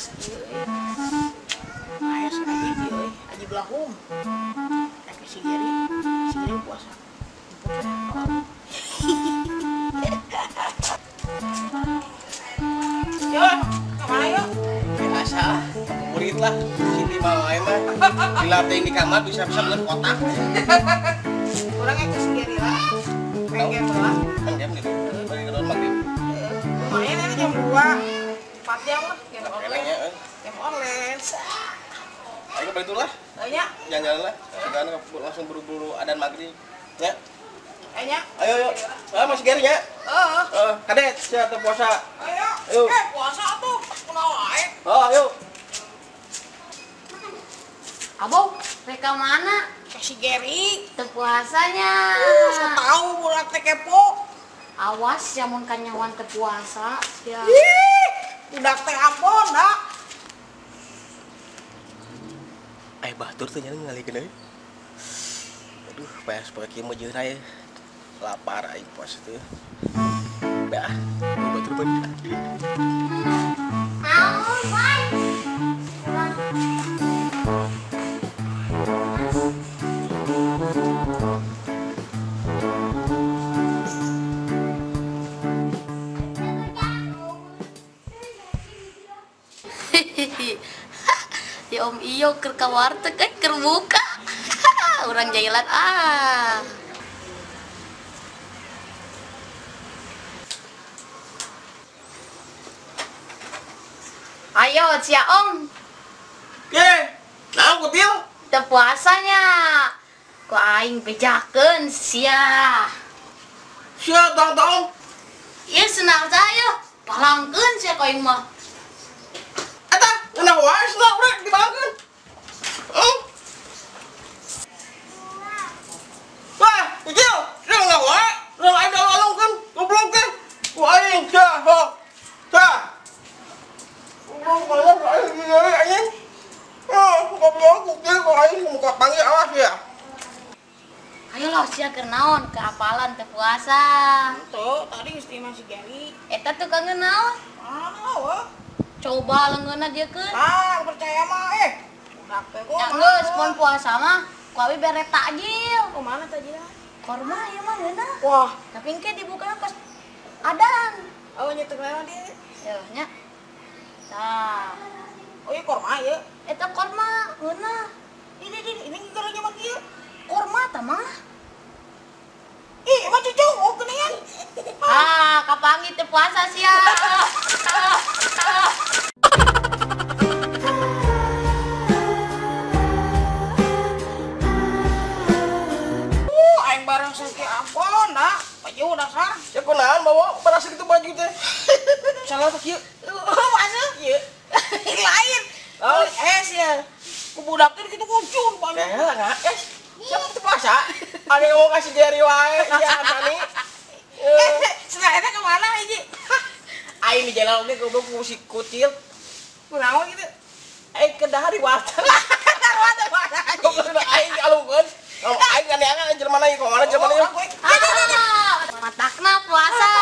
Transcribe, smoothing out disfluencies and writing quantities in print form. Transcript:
Panas ieu euy. Aya si Ajib ieu euy, Ajib Lahum. Rek si Geri, si Geri puasa. Yo, kemana yo? Biasa, murid lah, sini mau aja mah. Dilatih di kamar bisa-bisa bener kotak. Orangnya ke si Geri lah. Pengen lah. Pengen gitu. Bagi kedua maghrib. Lumayan ini jam 2. 4 jam lah game online. Game online. Ayo balik dulu lah. Ayo. Jalan-jalan lah. Sekarang langsung buru-buru adan maghrib. Ya. Ayo. Ayo, ayo. Ah, masih Geri ya? Heeh. Kadet, siap puasa. Ayo. Ayo. Puasa tuh. Kunaon wae. Oh, ayo. Abo, reka mana? Ke si Geri. Teu puasanya. So tahu budak teh kepo. Awas ya mun kanyawan teu puasa ya. Ih, budak teh ampun dah. Ai batur teh nya ngalikeun euy. Aduh, pas poe kieu mah jeung aya. Lapar aing puasa teh. Dah, batur pan. Naon, Bay? Ya Om Iyo keur ka warteg keur buka. Urang jailan ah. Ayo sia Om. Ye, naon kutil? Teu puasanya. Ku aing bejakeun sia. Sia tong-tong. Ieu senang saya. Palangkeun sia ku aing mah. Eta, ngeunah wae cenah urang dibalangkeun. Wah, ieu ngeunah wae. Urang aing alungkeun, goblok teh. Ku aing sia, ho. Sia. Goblok aing anjing. Oh, goblok kutil ku aing muka panggil awas ya. Ayo lah sia keur naon keapalan teu puasa. Henteu, tadi geus di imah si Geri. Eta tuh kangen naon? Mana wah. Coba leungeunna dia keun. Tah, percaya mah Budak teh Ya geus mun puasa mah ku abi bere takjil. Kumaha takjilna? Korma ieu mah ngeunah. Wah, tapi engke dibukana pas adan. Oh, nyetek naon dieu? Yeuh nya. Tah. Oh, ieu korma ieu. Eta korma ngeunah. Ini gara nyaman kieu. Korma tah mah. Ih, emang cucu oh geuningan. Ah, kapangi teu puasa sia. Aing bareng seuki ampun dah. Baju dasar. Ya kunaon bawa beras kitu baju teh. Salah teh kieu. Masuk kieu. Lain. Oh, es ya. Ku budak teh kitu kuncun baju. Ya, enggak es. Siapa teu puasa? Ada yang mau kasih Geri wae ya Tani. Cenah eta ka mana hiji? Aing di jalan oge goblok ku si kutil. Kunaon kitu? Aing ke dahar di warteg. Warteg. Goblok aing alungkeun. Aing kan diangan jelema ieu kumaha jelema ieu. Matakna puasa.